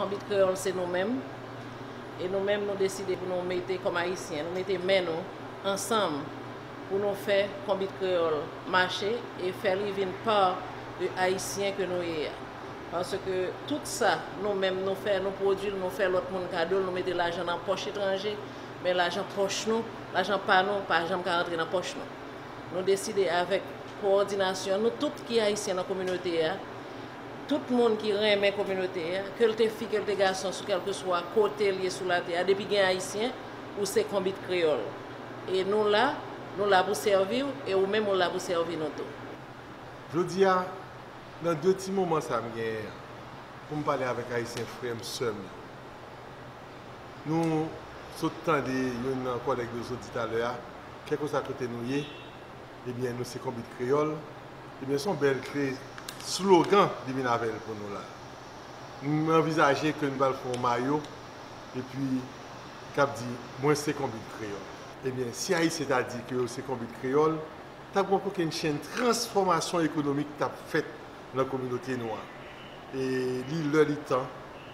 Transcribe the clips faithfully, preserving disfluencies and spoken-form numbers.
Konbit Kreyòl se nou menm, e nou menm nou deside pou nou mete kòm Ayisyen, nou mete men nou ansanm pou nou fè Konbit Kreyòl mache e fè li vin pa de Ayisyen ke nou ye a. Paske tout sa nou menm nou fè, nou pwodui l, nou fè lòt moun kado l, nou mete lajan nan pòch etranje, men lajan pòch nou, lajan pa nou, pa janm ka rantre nan pòch nou. Nou deside avèk kowòdinasyon nou tout ki Ayisyen nan kominote a, tout moun ki renmen kominote a, ke l te fi, ke l te gason, sou kèlkeswa kote l ye sou latè a, depi gen Ayisyen, ou se Konbit Kreyòl. E nou la, nou la pou sèvi w, e ou menm ou la pou sèvi nou tou. Jodi a, nan de ti moman sa m genyen an, pou m pale avèk Ayisyen frè m, sè m yo. Nou sot tande youn nan kòlèg nou sot di talè a, kèlkeswa kote nou ye, ebyen, nou se Konbit Kreyòl, ebyen, se yon bèl kle slogan li vin avè l pou nou la. M anvizaje ke nou pral fè yon mayo, epi k ap di, "Mwen se Konbit Kreyòl." Ebyen, si Ayisyen ta di ke yo se Konbit Kreyòl, t ap gen yon kokennchenn transfòmasyon ekonomik k t ap fèt nan kominote nou an. E li lè, li tan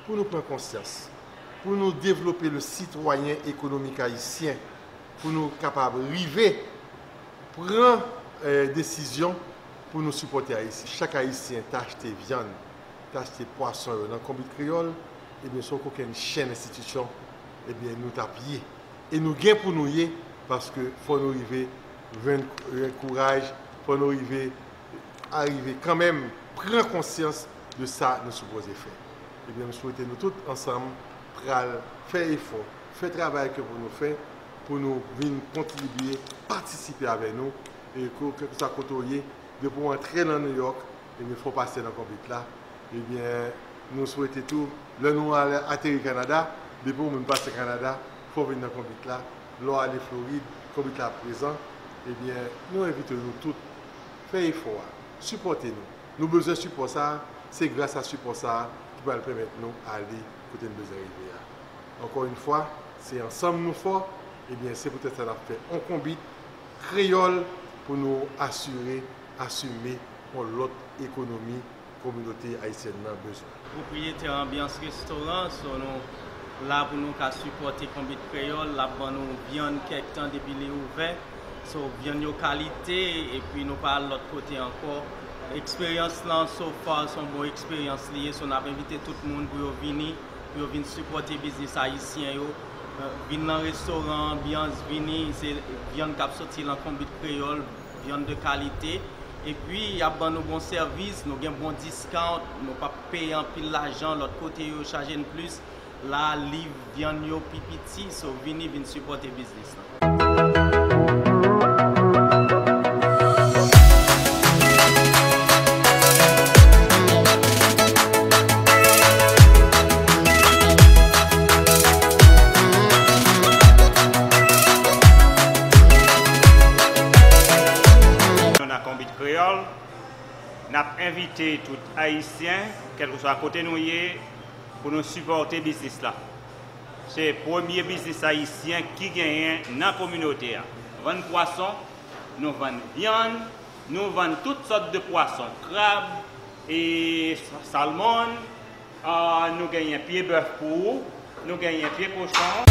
pou nou pran konsyans, pou nou devlope le citoyen économique haïtien, pou nou kapab rive pran, eh, desizyon pou nou sipòte Ayisyen. Chak Ayisyen ta achte vyann, ta achte pwason yo nan Konbit Kreyòl, ebyen, se yon kokennchenn enstitisyon, ebyen, nou t ap ye. E nou gen pou nou ye, paske fò nou rive jwenn, jwenn kouraj, fò nou rive arive kanmenm pran konsyans de sa nou sipoze fè. Ebyen, m swete nou tout ansanm pral fè efò, fè travay ke pou nou fè, pou nou vin kontribye, patisipe avè nou, e ke, kèlkeswa kote w ye, depi w antre nan New York, ebyen, fò w pase nan Konbit la. Ebyen, nou swete tou, lè nou al ateri Kanada, depi w menm pase Kanada, fò w vin nan Konbit la. Lè w ale Florid, Konbit la prezan. Ebyen, nou envite nou tout, fè efò a, sipòte nou. Nou bezwen sipò sa a, se gras a sipò sa a ki pral pèmèt nou ale kote n bezwen rive a. Ankò yon fwa, se ansanm nou fò, ebyen, se poutèt sa n ap fè yon konbit kreyòl pou nou asire, asime yon lòt ekonomi kominote ayisyèn nan bezwen. Pwopriyetè Anbyans Restoran, so nou la pou nou ka sipòte Konbit Kreyòl, l ap ban nou vyann kèk tan depi li ouvè. So, vyann yo kalite, epi nou pa al lòt kote ankò. Eksperyans lan, so far, se yon bon eksperyans li ye. So, n ap envite tout moun pou yo vini, pou yo vin sipòte biznis ayisyen yo. Eh, vin nan restoran Anbyans, vini, se vyann k ap soti lan Konbit Kreyòl, vyann de kalite. Epi, y ap ban nou bon sèvis, nou gen bon discount, nou p ap peye anpil lajan lòt kote yo chaje n plis. La, liv vyann yo pi piti, so vini, vin sipòte biznis lan. Nan Konbit Kreyòl, n ap envite tout Ayisyen, kèlkeswa kote nou ye, pou nou sipòte biznis la. Se premye biznis ayisyen ki genyen nan kominote a. Vann pwason, nou vann vyann, nou vann tout sòt de pwason, krab, e salmon, ah, nou genyen pye bèf pou ou, nou genyen pye kochon.